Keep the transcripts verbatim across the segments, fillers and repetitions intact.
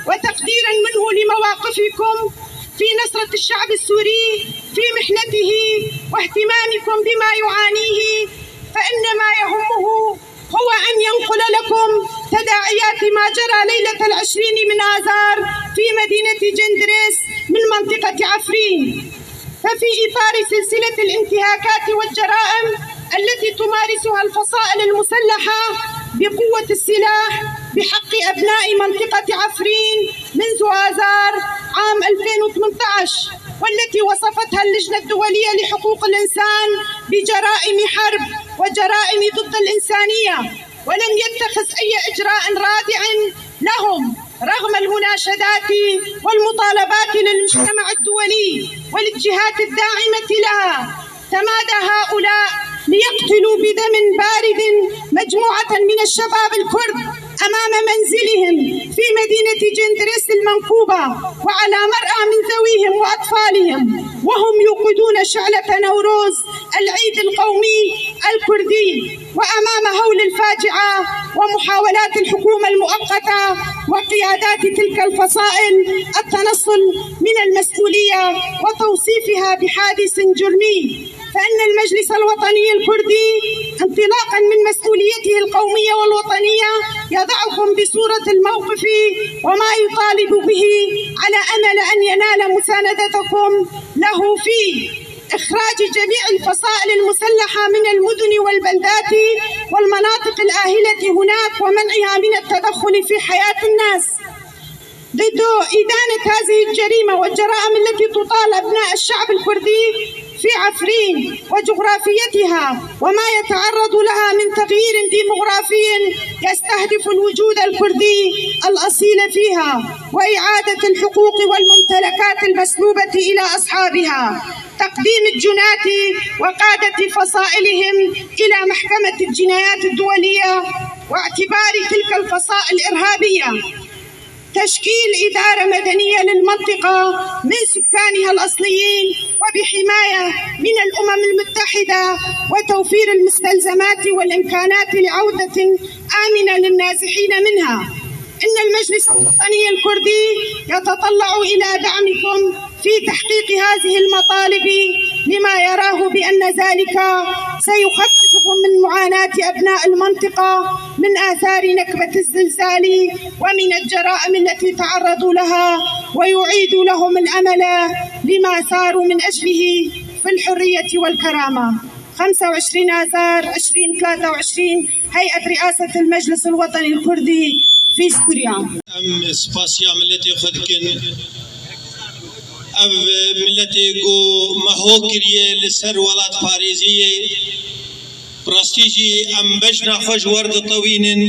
وتقديرا منه لمواقفكم في نصرة الشعب السوري في محنته واهتمامكم بما يعانيه، فإن ما يهمه هو أن ينقل لكم تداعيات ما جرى ليلة العشرين من آذار في مدينة جندريس من منطقة عفرين. ففي إطار سلسلة الانتهاكات والجرائم التي تمارسها الفصائل المسلحة بقوة السلاح بحق أبناء منطقة عفرين منذ آذار عام ألفين وثمنطعش، والتي وصفتها اللجنة الدولية لحقوق الإنسان بجرائم حرب وجرائم ضد الإنسانية، ولم يتخذ أي إجراء رادع لهم رغم المناشدات والمطالبات للمجتمع الدولي والجهات الداعمة لها. تمادى هؤلاء ليقتلوا بدم بارد مجموعة من الشباب الكرد أمام منزلهم في مدينة جندريس المنكوبة، وعلى مرأى من ذويهم وأطفالهم، وهم يوقدون شعلة نوروز العيد القومي الكردي، وأمام هول الفاجعة ومحاولات الحكومة المؤقتة وقيادات تلك الفصائل التنصل من المسؤولية وتوصيفها بحادث جرمي. فإن المجلس الوطني الكردي، انطلاقا من مسؤوليته القومية والوطنية، يضعكم بصورة الموقف وما يطالب به، على أمل أن ينال مساندتكم له في إخراج جميع الفصائل المسلحة من المدن والبلدات والمناطق الآهلة هناك ومنعها من التدخل في حياة الناس. ضد إدانة هذه الجريمة والجرائم التي تطال أبناء الشعب الكردي في عفرين وجغرافيتها وما يتعرض لها من تغيير ديموغرافي يستهدف الوجود الكردي الأصيل فيها وإعادة الحقوق والممتلكات المسلوبة إلى أصحابها، تقديم الجناة وقادة فصائلهم إلى محكمة الجنايات الدولية واعتبار تلك الفصائل إرهابية، تشكيل إدارة مدنية للمنطقة من سكانها الأصليين وبحماية من الأمم المتحدة، وتوفير المستلزمات والإمكانات لعودة آمنة للنازحين منها. إن المجلس الوطني الكردي يتطلع إلى دعمكم في تحقيق هذه المطالب، لما يراه بأن ذلك سيخفف من معاناة أبناء المنطقة من آثار نكبة الزلزال ومن الجرائم التي تعرضوا لها، ويعيد لهم الأمل لما ساروا من أجله في الحرية والكرامة. خمسة وعشرين آذار ألفين وثلاثة وعشرين، هيئة رئاسة المجلس الوطني الكردي في سوريا. Em spasiya miletê xwe dikin. Ev miletê ku me ho kiriye li ser welatparêziyê, bi rastî jî em bejna xwe ji we re ditewînin.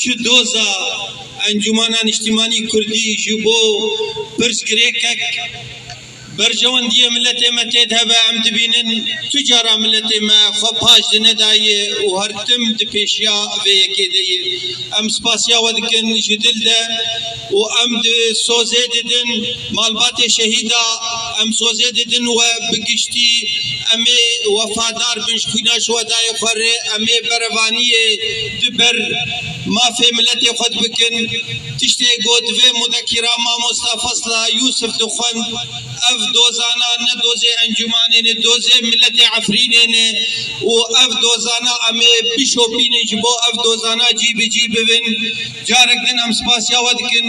Çi doza Encûmena Niştimanî Kurdî ji bo pirsgirêkek berjewendiyê miletê me tê de hebe, em dibînin tu cara miletê me xwe paş di nedayê û her tim di pêşiya vê yekê de ye. Em spasiya we dikin ji dil de û em di sozê didin malbatê şehîda, em sozê didin we bi giştî. Em ê wefadar bin ji xwîna ji we dayê xwe re, em ê berevaniyê di ber mafê miletê xwe dibikin. Tiştê ku divê muzekîra mamosta Fazla Yûsif dixwend, ev dozana ne dozê encûmanê ne, dozê miletê Efrînê ne û ev dozana em ê bişopînin ji bo ev dozana cî bi cî bibin. Carek din em spasiya we dikin.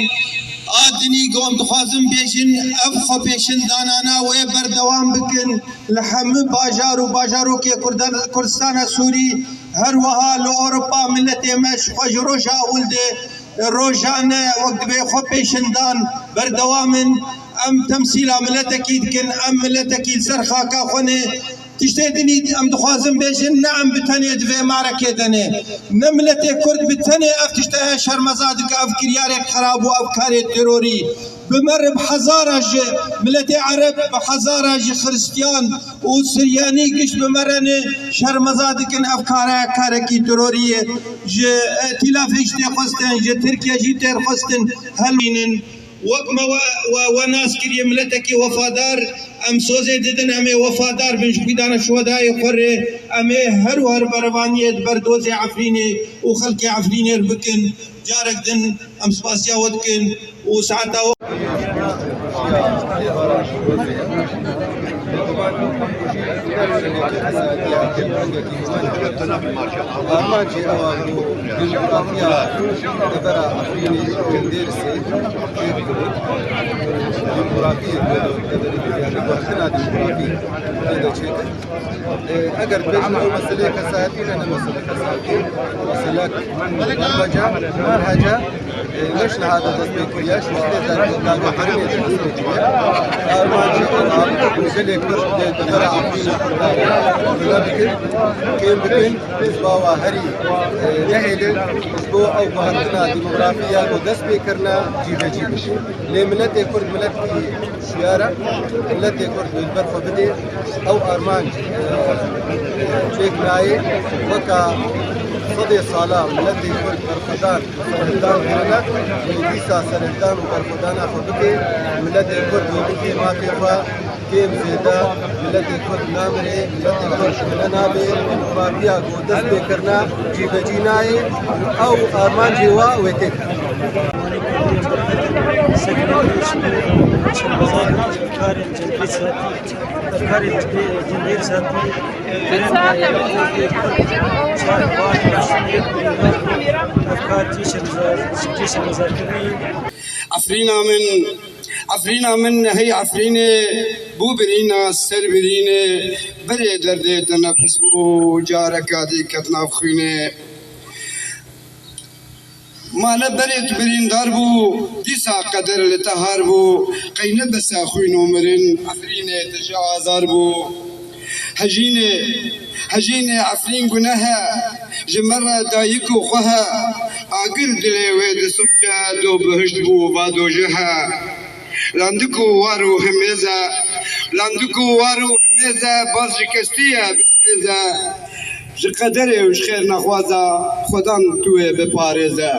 A dinî ku em dixwazin bêjin, ev xwepêşindanana wê berdewam bikin li hemû bajar û bajarokê Kurdan-, Kurdistana Sûrî, her wiha li Ewropa miletê me ji xwe ji roja ewil de rojane wek divê xwepêşindan berdewam in. Em temsîla miletekî dikin, em miletekî li ser xaka xwe ne. Tiştê dinî em dixwazin bêjin, ne em bi tenê di vê marekê de ne. Ne miletê Kurd bi tenê ev tişte şermeza dike, ev kiryarê xerab û ev karê terorî. Bi me re bi hezara ji miletê Ereb, bi hezara ji Xiristiyan û Siryanî giş bi me re ne şermeza dikin, ev kare karekî terorî ye. Ji îtîlafê jî tê xwestin, ji Tirkiye jî tê xwestin helmînin. Wek me we, we, we nas kiriye miletekî wefadar, em sozê didin, em ê wefadar bin ji xwîdana şuhedayê xwe re, em ê her û her berevaniyê di ber dozê Efrînê û xelkê Efrînê re bikin. Carek din em spasiya we dikin û saeta we. Armancê ew a ku demografîya devera Efrînê û Dêrsê çêdibin. Demografî, yani, wextina demografî tê de çêdibin. Eger bêjin ew meseleyê kesayetî ne, ne mesele kesayetî. Meselek manhaca, manhaca, e, ne ji niha de dest pê kiriye, ji wextê de dagirkirînê de dest pê kiriye. Armancê ew a gelê Kurd dê bi vera Efrînê Kurdan tune bikin, kêm bikin, hizba wa herî, e, nehêlin, ji bo ew guhertina demografî ya ku dest pê kirine cîbecî bikin. Lê miletê Kurd miletkî şiyar e, miletê Kurd li ber xwe bidê, ew armanc, e, çêk nayê. Weka sedê sala miletê Kurd berxwedan, serhildan kirine, lê dîsa serhildan û berxwedana xwe bike, miletê Kurd wê bike mafê xwe, kêm zêde, miletê Kurd namirê, miletê Kurd tune nabe, partiya ku dest pê kirine cîbecî nayê, ew armancê wa wê têk. Efrîna min, Efrîna min, hey Efrînê, bû birîna ser birînê, berê derdê te nefis bû, careka dî ket nav xwînê. Ma ne berê tu birîndar bû, dîsa qeder li te har bû, qey ne bes e xwîn û mirin, Efrînê te ji azar bû. Hejînê, hejînê Efrîn guneh e, ji me re dayik û xwe he, agir dilê wê disoce, do bihişt bû va dojeh e. Landik û war û himêz e, landik û war û himêz e, baz ji kestî ye bihêz e. Ji qederê û ji xêr nexwaza, Xwedan tu wê biparêze.